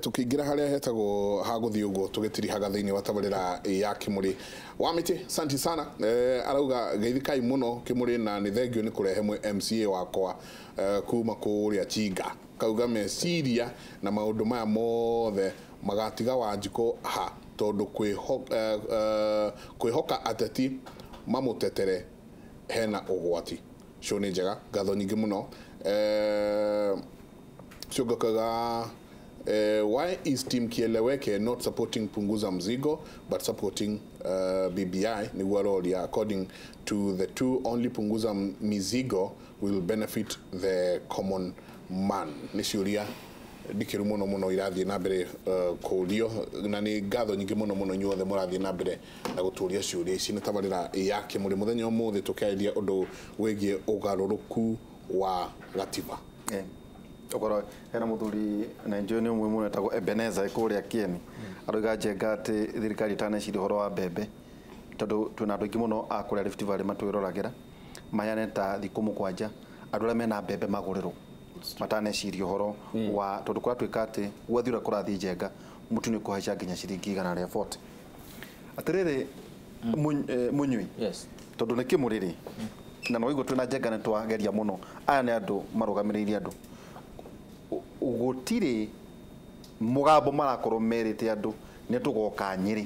Tukĩingĩra harĩa hetagwo ha gũthiĩ ũguo, tũgĩtirihaga thĩinĩ wa tabarĩra ya Kĩmũrĩ wa Mĩtĩ. Santi sana. Arauga geithikai mũno Kĩmũrĩ, na nĩ thengio nĩ kũrehe mwe MCA wakwa kuma kũrĩa Chinga. Kauga meciria na maũndũ maya mothe magatiga Wanjikũ ha, tondũ kwĩhoka ateti mamũtetere hena ũgwati. Show nĩ njega, ngatho nyingĩ mũno. Ciongokaga why is Team Kieleweke not supporting Punguza Mzigo but supporting BBI? Niguo aroria. According to the two, only Punguza Mizigo will benefit the common man. Nĩ ciũria ndikĩru mũno mũno irathiĩ na mbere kũũrio, na nĩ ngatho nyingĩ mũno mũno inyuothe mũrathiĩ na mbere na gũtũria ciũria ici. Nĩ tabarĩra ya Kĩmũrĩ, mũthenya ũmũthĩ tũkĩarĩria ũndũ wĩgiĩ ũgarũrũku wa gatiba. Okorwo hena mũthuri na njũĩ nĩ ũmwe mũno etagwo Ebeneza kũrĩa Kieni, arauga njenga atĩ thirikari ĩtaneciria ũhoro wa mbembe, tondũ twĩna andũ aingĩ mũno a kũrĩa Rift Valley matwĩroragĩra, maheane ta thikũ 7 andũ arĩa mena mbembe magũrĩrwo mataneciria ũhoro wa, tondũ kũratuĩka atĩ gwathiĩ ũrĩa kũrathiĩ, njenga, mũtu nĩ ũkũhaica nginya ciringi 140. Atĩrĩrĩ, mũnyui, Yes. tondũ nĩ kĩmũrĩ rĩ, na no igua twĩna njenga, nĩ twageria mũno. Aya nĩ andũ marũgamĩrĩire andũ, gũtirĩ mũgambo marakorwo merĩte andũ nĩ tũgoka Nyĩrĩ,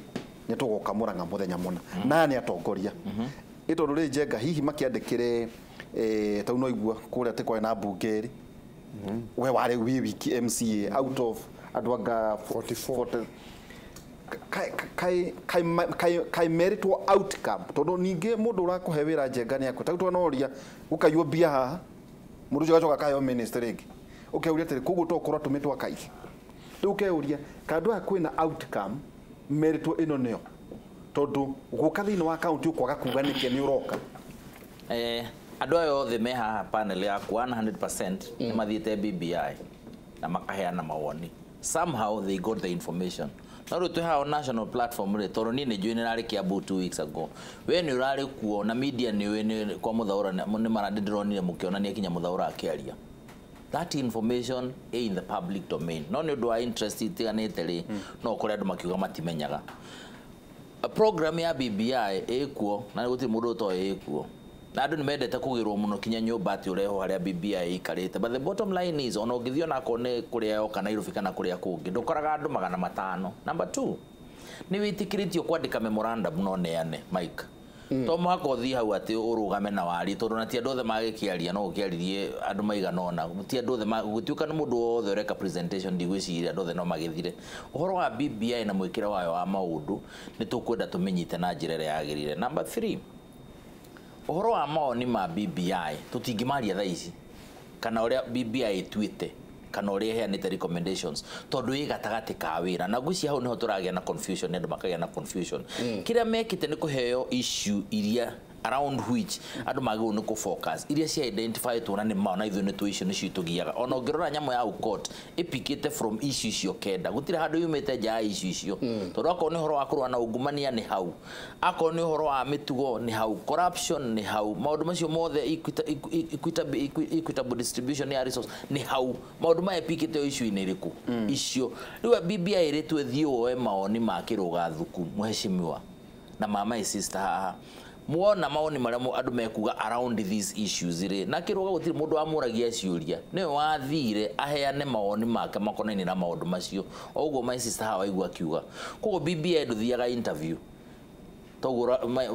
nĩ tũgoka Mũrang'a mũthenya mũna, na aya nĩ atongoria. Ĩ tondũ rĩ, njenga, hihi makĩandĩkĩre tau no igua kũrĩa atĩ kwarĩ na mbunge ĩrĩ, we warĩ wĩ wiki MCA out of andũ anga 44. 40, kaĩ merĩtwo outcome? Tondũ ningĩ mũndũ ũrakũhe wĩra, njenga, nĩ akwe tau twanoria gũkaiywo mbia haha, mũndũ ũcio agacoka akaheo ministry rĩngĩ, ũkeuria atĩrĩ, koguo to ũkorwo atũmĩtwo akaige. Rĩu ũkeuria kana andũ aya kwĩna outcome merĩtwo ĩno nĩyo, tondũ gũka thĩinĩ wa kaunti ũkwaga kuga nĩkĩ nĩ ũroka. Andũ aya othe me haha panel yaku 100% nĩ mathiĩte BBI na makaheana mawoni. Somehow they got the information. No rĩu twĩ haha on national platform rĩ, tondũ niĩ nĩ njũĩ nĩ rarĩ Kiambu 2 weeks ago, we nĩ ũrarĩ kuo na media nĩ ũĩ nĩ kwa Mũthaũra nĩ mara ndĩronire mũkĩonania kinya Mũthaũra akĩaria. That information ĩ in the public domain, no nĩ ũndũ wa interest itiganĩte rĩ, no ũkore andũ makiuga matimenyaga program ya BBI ĩkuo, na gũtirĩ mũndũ ũtoĩ ĩkuo, na andũ nĩ mendete kũgĩrwo mũno kinya nyũmba atĩ ũrehwo harĩa BBI ĩikarĩte. But the bottom line is, ona ũngĩthiĩ onakorwo nĩ kũrĩa yoka Nairobi kana kũrĩa kũngĩ, ndũkoraga andũ 500. Number two, nĩ wĩtĩkĩrĩtio kwandĩka memorandum no neane Mike, to mũhaka ũthiĩ hau atĩ ũrũgame na warie, tondũ na ti andũ othe magĩkĩaria, no ũkĩaririe andũ maigana ũna, ti andũ othe gũtuĩka nĩ mũndũ wothe ũreka presentation. Ndigwĩciria andũ othe no magĩthire ũhoro wa BBI na mwĩkĩre wayo wa maũndũ. Nĩ tũkwenda tũmĩnyite na njĩra ĩrĩa yagĩrĩire. Number three, ũhoro wa mawoni ma BBI tũtingĩmaria thaa ici, kana ũrĩa BBI ĩtuĩte kana ũrĩa ĩheanĩte recommendations, tondũ ĩ gatagatĩ ka wĩra, na ngwĩciria hau nĩho tũragĩa na confusion, andũ makagĩa na confusion. Kĩrĩa mekĩte nĩ kũheo issue iria around which andũ magĩrĩirwo nĩ kũ-focus, iria cia identify na nĩ mao na ithuĩ nĩ tũ icio nĩcio itũgiaga. Ona ũngĩrora nyamũ ya court ĩpikĩte from issue icio kenda, gũtirĩ handũ yumĩte nja ya issue icio, tondũ akorwo nĩ ũhoro wa kũrũa na ungumania nĩ hau, akorwo nĩ ũhoro wa mĩtugo nĩ hau, corruption nĩ hau, maũndũ macio mothe, equitable distribution ya resource nĩ hau, maũndũ maya ĩpikĩte o issue-inĩ ĩrĩkũ icio. Rĩu BBI ĩrĩtwo ĩthiĩ woe mawoni ma kĩrũga thuku mheshimiwa na mama my sister haha, muona mawoni marĩa andũ mekuga around these issues rĩ, na kĩrũga gũtirĩ mũndũ wamũragia ciũria, nĩwe wathire aheane mawoni make makonainie na maũndũ macio. O ũguo my sister haha waigua akiuga, koguo BBI ndũthiaga interview toguo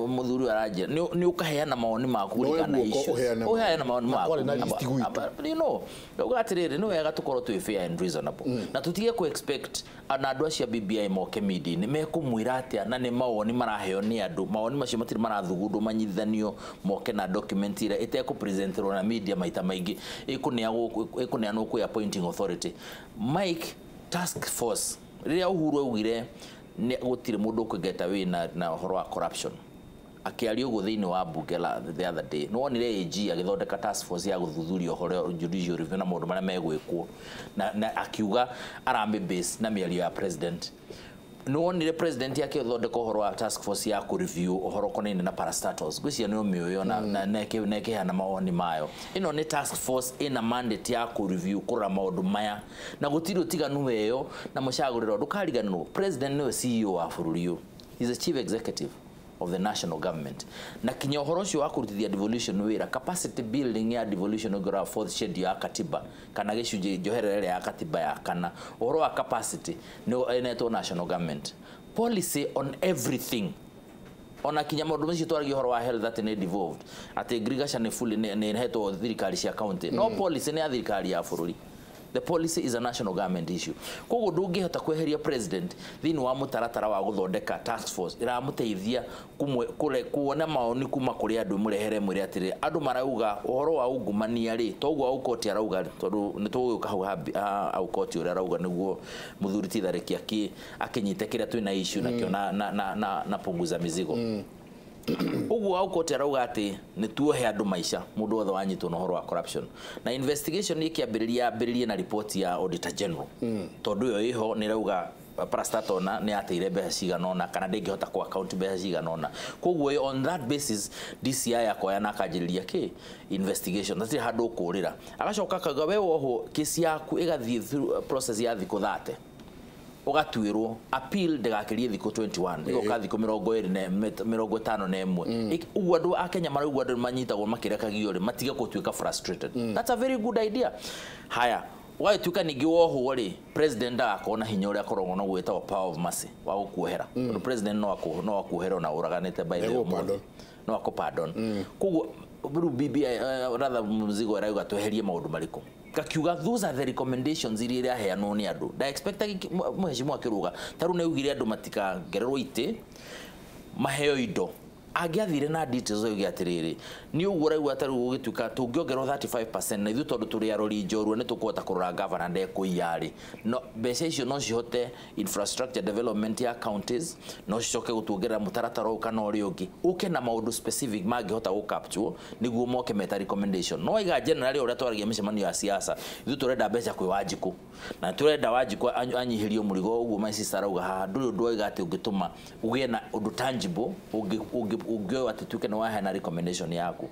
mũthuri ũyũ aranjĩra nĩ ũkaheana mawoni maku Noe kũringana na guoko issues. ũheane Ũheane mawoni maku. Kwarĩ na list gwitũ. Ndauga atĩrĩrĩ, nĩ wega tũkorwo twĩ fair and reasonable na tũtige kũ expect na andũ acio a BBI moke media-inĩ mekũmwĩra atĩa, na nĩ mawoni maraheo nĩ andũ. Mawoni macio matirĩ marathugundwo manyitithanio moke na document ĩrĩa ĩtekũpresenterwo na media maita maingĩ, ĩkũneanwo kwĩ appointing authority. Mike, task force rĩrĩa Uhuru augire nĩ gũtirĩ mũndũ ũkũgeta wĩ na ũhoro wa corruption, akĩaria ũguo thĩinĩ wa mbunge la the other day, nĩ wonire AG agĩthondeka task force ya gũthuthuria ũhoro wa judicial review na maũndũ marĩa megwĩkwo, na akiuga aramĩ base na mĩario ya president. Nĩ wonire president akĩthondeka ũhoro wa task force ya kũ-review ũhoro ũkonainie na parastatals. Ngwĩciria nĩ ũmĩũĩ ona na na ĩkĩheana mawoni mayo. Ĩno nĩ task force ĩna mandate ya kũ-review, kũrora maũndũ maya, na gũtirĩ ũtiganu weyo na mũcagũrĩro. Ndũkariganĩrwo president nĩwe CEO wa bũrũri ũyũ. He's the chief executive of the national government, na kinya ũhoro ũcio wa kũrutithia devolution wĩra, capacity building ya devolution, ũngĩrora fourth schedule ya katiba kana gĩcunjĩ njoherere ya katiba ya kana, ũhoro wa capacity nĩ ĩnetwo national government policy on everything, ona kinya maũndũ macio twaragia ũhoro wa health atĩ nĩ devolved, atĩ ngirigaca nĩ fully nĩ ĩhetwo thirikari cia county, no policy nĩ ya thirikari ya bũrũri. The policy is a national government issue. Koguo ndũngĩhota kweheria president thĩinĩ wa mũtaratara wa gũthondeka task force ĩramũteithia kuona maoni kuma kũrĩ andũ, mũrehere mwĩre atĩrĩ, andũ marauga ũhoro wa ungumania rĩ, toguo Aukoti arauga, tondũ nĩ tũgũgĩũka hau Aukoti ũrĩa arauga nĩguo mũthuri ti Tharĩki akĩnyite kĩrĩa twĩna issue nakĩo na punguza mizigo. Ũguo Aukoti arauga atĩ nĩ tuohe andũ maica, mũndũ wothe wanyitwo na ũhoro wa corruption, na investigation ĩkĩambĩrĩria yambĩrĩrie na report ya auditor general, tondũ ĩyo ĩho nĩ ĩrauga parastatal na nĩ yateire mbeca cigana ũna kana ndĩngĩhota ku account mbeca cigana ũna. Koguo on that basis DCI akoya na akanjĩrĩria kĩ investigation, hatirĩ handũ ũkũrĩra. Agacoka akauga we wohwo, kesi yaku ĩgathiĩ through process ya thikũ 30, ũgatuĩrwo, appeal ndĩgakĩrie thikũ 21, ĩgoka thikũ 21. Ũguo andũ a Kenya maraigua andũ manyitagwo makĩrekagio rĩ, matige gũtuĩka frustrated. That's a very good idea. Haya, ũgagĩtuĩka ningĩ wohwo rĩ, president ndagakorwo na hinya ũrĩa akoragwo naguo wĩtagwo power of mercy wa gũkuohera, tondũ president no akuohere ona ũraganĩte by the way. Egũ-pardon. No akũ-pardon. Koguo rĩu BBI, rather mzigo ĩrauga tweherie maũndũ marĩkũ, ngakiuga those are the recommendations iria iraheanwo nĩ andũ. Nda expect mheshimiwa akĩruga ta rĩu nĩ augire andũ matikangererwo itĩ, maheo indo. Angĩathire na details oige atĩrĩrĩ, nĩ ũguo ũraigua ta rĩu gũgĩtuĩka tũngĩongererwo 35% na ithuĩ tondũ tũrĩ arori njorua nĩ tũkũhota kũrora gavana ndekũiya rĩ, no mbeca icio no cihote infrastructure development ya counties, no cicoke gũtuongerera mũtaratara ũyũ kana ũrĩa ũngĩ, ũke na maũndũ specific mangĩhota gũ capture nĩguo moke meta recommendation. No waiga generally ũrĩa twaragia mĩcemanio ya siasa, ithuĩ tũrenda mbeca kwĩ Wanjikũ na tũrenda Wanjikũ anyihĩrio mũrigo. Ũguo my sister arauga haha, ndũrĩ ũndũ waiga atĩ ũngĩtũma ũgĩe na ũndũ tangible ũngĩoywo atĩ tuĩke nĩ waheana recommendation yaku.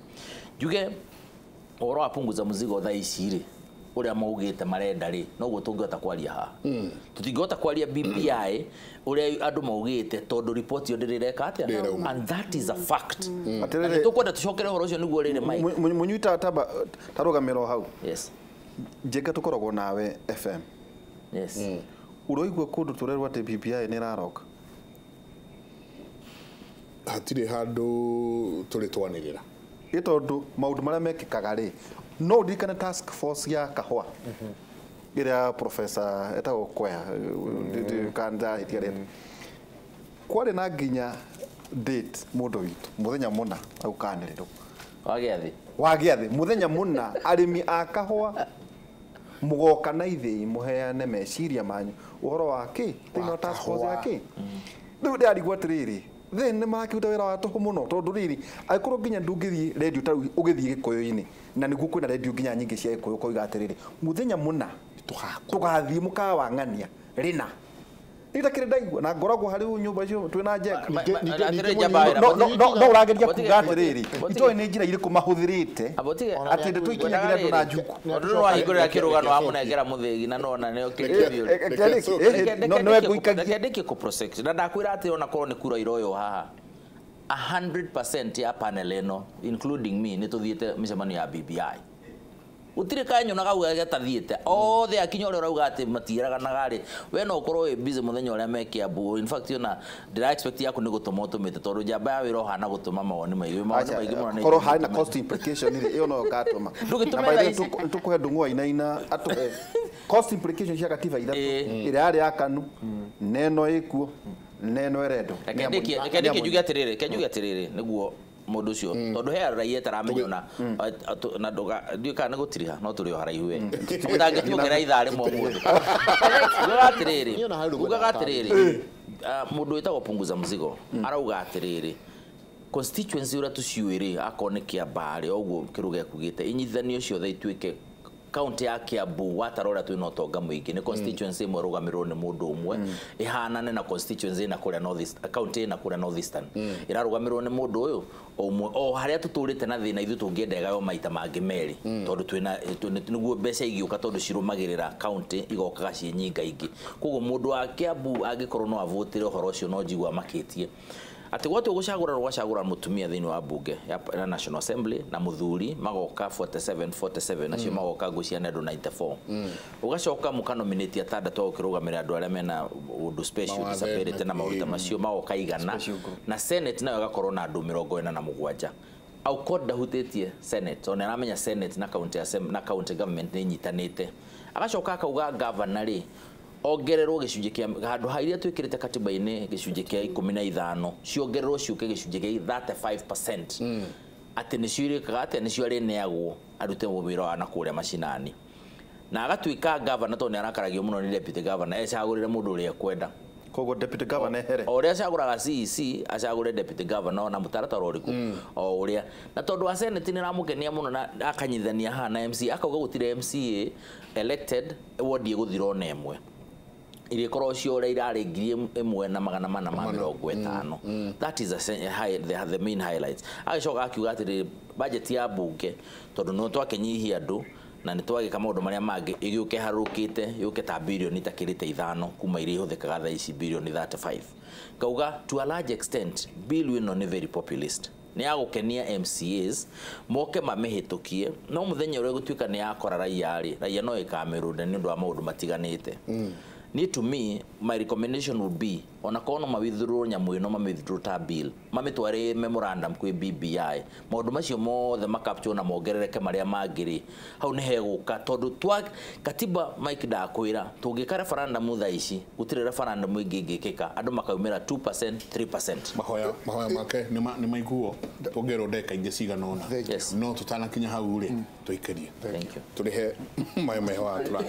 Njuge ũhoro wa punguza mzigo thaa ici rĩ, ũrĩa maugĩte marenda rĩ, noguo tũngĩhota kwaria haha. Tũtingĩhota kwaria BBI ũrĩa andũ maugĩte, tondũ report ĩyo ndĩrĩreka atĩa. Ndĩrauma. And that is a fact. Na Atĩrĩrĩ, nĩ tũkwenda tũcokere ũhoro ũcio nĩguo rĩrĩ Mike. Mũnyuita tamba tarũgamĩra o hau. Yes. Njenga, tũkoragwo nawe FM. Yes. Ũroigua kũndũ tũrerwo atĩ BBI nĩ ĩraroka? Hatirĩ handũ tũrĩ twanĩrĩra. Ĩ tondũ maũndũ marĩa mekĩkaga rĩ, no ũririkane task force ya kahũa ĩrĩa professor etagwo Kwea kandahĩtia rĩtwa, kwarĩ na nginya date, mũndũ witũ, mũthenya mũna agũkanĩrĩrwo wa gĩathĩ. Wa gĩathĩ, mũthenya mũna arĩmi a kahũa mũgoka na ithĩi mũheane meciria manyu ũhoro wa kĩ thĩinĩ wa task force ya kĩ. Rĩu ndĩrarigwo atĩrĩrĩ, then nĩ marakĩruta wĩra wa tũhũ mũno, tondũ rĩrĩ, angĩkorwo nginya ndũngĩthiĩ rendio ta rĩu ũgĩthiĩ gĩkũyũ-inĩ, na nĩguo kwĩna rendio nginya nyingĩ cia gĩkũyũ, ũkoiga atĩrĩrĩ, mũthenya mũna tũgathiĩ mũkawa wa ng'ania rĩna itakĩrĩ ndaigua na ngoragwo harĩ nyũmba icio twĩna njenga. No ũrageria kuga atĩrĩrĩ, itoĩ nĩ njĩra irĩkũ mahũthĩrĩte atĩ ndeto ikinyagĩra andũ na njuku. Tondũ nĩ wahingũrĩra kĩrũgano wamũnengera mũthĩgi na nona nĩ Nĩwe ngũikagia. Reke ndĩkie kũ prosecute na ndakwĩra atĩ ona korwo nĩ kura iroywo haha, 100% ya panel ĩno including me nĩ tũthiĩte mĩcemanio ya BBI. Gũtirĩ kanyona kau gatathiĩte othe akinya. Ũrĩa ũrauga atĩ matiraganaga rĩ, we no ũkorwo wĩ busy mũthenya ũrĩa me Kiambu. In fact, ona ndĩra expect yaku nĩ gũtũma ũtũmĩte, tondũ njamba ya wĩra ũhana gũtũma mawoni maingĩ mũno nĩ Korwo harĩ na cost implication rĩ, ĩyo no ngatũma. Ndũgĩtũme Na by the way, thaa ici. Tũkũhe Ndung'u Wainaina atũhe cost implication cia katiba ithatũ, ĩrĩa yarĩ ya KANU, neno ĩkuo, neno ĩrendwo. Reke ndĩkie njuge atĩrĩrĩ, reke njuge atĩrĩrĩ nĩguo mũndũ ũcio, tondũ he raia ĩtaramenya ona na ndũga ndiũĩ kana nĩ gũtiriha, no tũrĩ o haraihu we ũtangĩtuokera ithaa rĩmwe ũmũthĩ. Ugaga atĩrĩrĩ, Niĩ ona harĩ ũguo ugaga ndakana. atĩrĩrĩ, mũndũ wĩtagwo punguza mzigo arauga atĩrĩrĩ, constituency ũrĩa tũciũĩ rĩ, akorwo nĩ Kĩambaa rĩ, o ũguo kĩrũga ekugĩte, inyitithanio ciothe ituĩke County ya Kiambu watara ũrĩa twĩna ũtonga mũingĩ nĩ constituency ĩmwe ĩrũgamĩrĩrwo nĩ mũndũ ũmwe ĩhanane na constituency ĩna kũrĩa North East, county ĩna kũrĩa North Eastern ĩrarũgamĩrĩrwo nĩ mũndũ ũyũ ũmwe o harĩa tũtũrĩte na thĩna ithuĩ tũngĩenda ĩgaywo maita mangĩ merĩ tondũ twĩna nĩguo mbeca igĩũka tondũ cirũmagĩrĩra county igokaga ciĩ nyingaingĩ. Koguo mũndũ wa Kiambu angĩkorwo no avotire ũhoro ũcio no njigua makĩtie atĩ gwatua gũcagũra rũgacagũra mũtumia thĩinĩ wa bunge ya National Assembly na mũthuri magoka 47 47 nacio magoka ngũcia nĩ andũ 94. Ũgacoka mũkanominate atandatũ a gũkĩrũgamĩrĩra andũ arĩa mena ũndũ special disability na maũndũ ta macio magoka 100, na Senate nayo ĩgakorwo na andũ 47. Aukot ndahutĩtie Senate ona aramenya Senate na county assembly na county government nĩ inyitanĩte. Agacoka akauga governor rĩ ongererwo gĩcunjĩ kĩa handũ ha iria twĩkĩrĩte katiba-inĩ gĩcunjĩ kĩa 15 ciongererwo ciũke gĩcunjĩ kĩa 35% atĩ nĩcio irĩkaga atĩa nĩcio arĩneagwo arute wĩra wa na kũrĩa macinani. Na agatuĩka governor tondũ nĩ arakaragio mũno nĩ deputy governor ecagũrĩre mũndũ ũrĩa ekwenda. Koguo deputy governor ehere o ũrĩa acagũraga CEC acagũre deputy governor na mũtaratara ũrĩkũ o ũrĩa. Na tondũ wa Senate nĩ ramũkenia mũno na akanyithania haha na MC akauga gũtirĩ MCA elected ward ĩgũthira ona ĩmwe irĩkorwo cio ũrĩa irarĩ 1450. That is the main highlights. Agĩcoka akiuga atĩrĩrĩ budget ya bunge tondũ no twakĩnyihia andũ na nĩ twagĩka maũndũ marĩa mangĩ ĩgĩũke harũkĩte yũke ta bilioni takĩrĩte 5 kuma iria ihũthĩkaga thaa ici bilioni 35. Kauga to a large extent bill ĩno nĩ very populist nĩ ya gũkenia MCAs moke mamĩhĩtũkie no mũthenya ũrĩa gũtuĩka nĩ yakora raia rĩ raia no ĩkamĩrũnda nĩ ũndũ wa maũndũ matiganĩte. Ni to me my recommendation would be ona korwo no mawithdraw nyamũ ĩno mamĩwithdraw ta bill mamĩtware memorandum kwĩ BBI maũndũ macio mothe makapture na mongerereke marĩa mangĩ rĩ hau nĩ hegũka tondũ twa katiba Mike ndakwĩra tũngĩka referendum thaa ici gũtirĩ referendum ĩngĩ ĩngĩkĩka andũ makaumĩra 2% 3%. Mahoya make nĩ maiguo tũngerwo ndagĩka ingĩ cigana ũna. Yes. No tũtanakinya hau rĩ tũikĩrie Thank you. tũrĩhe mayo meho wa tũra.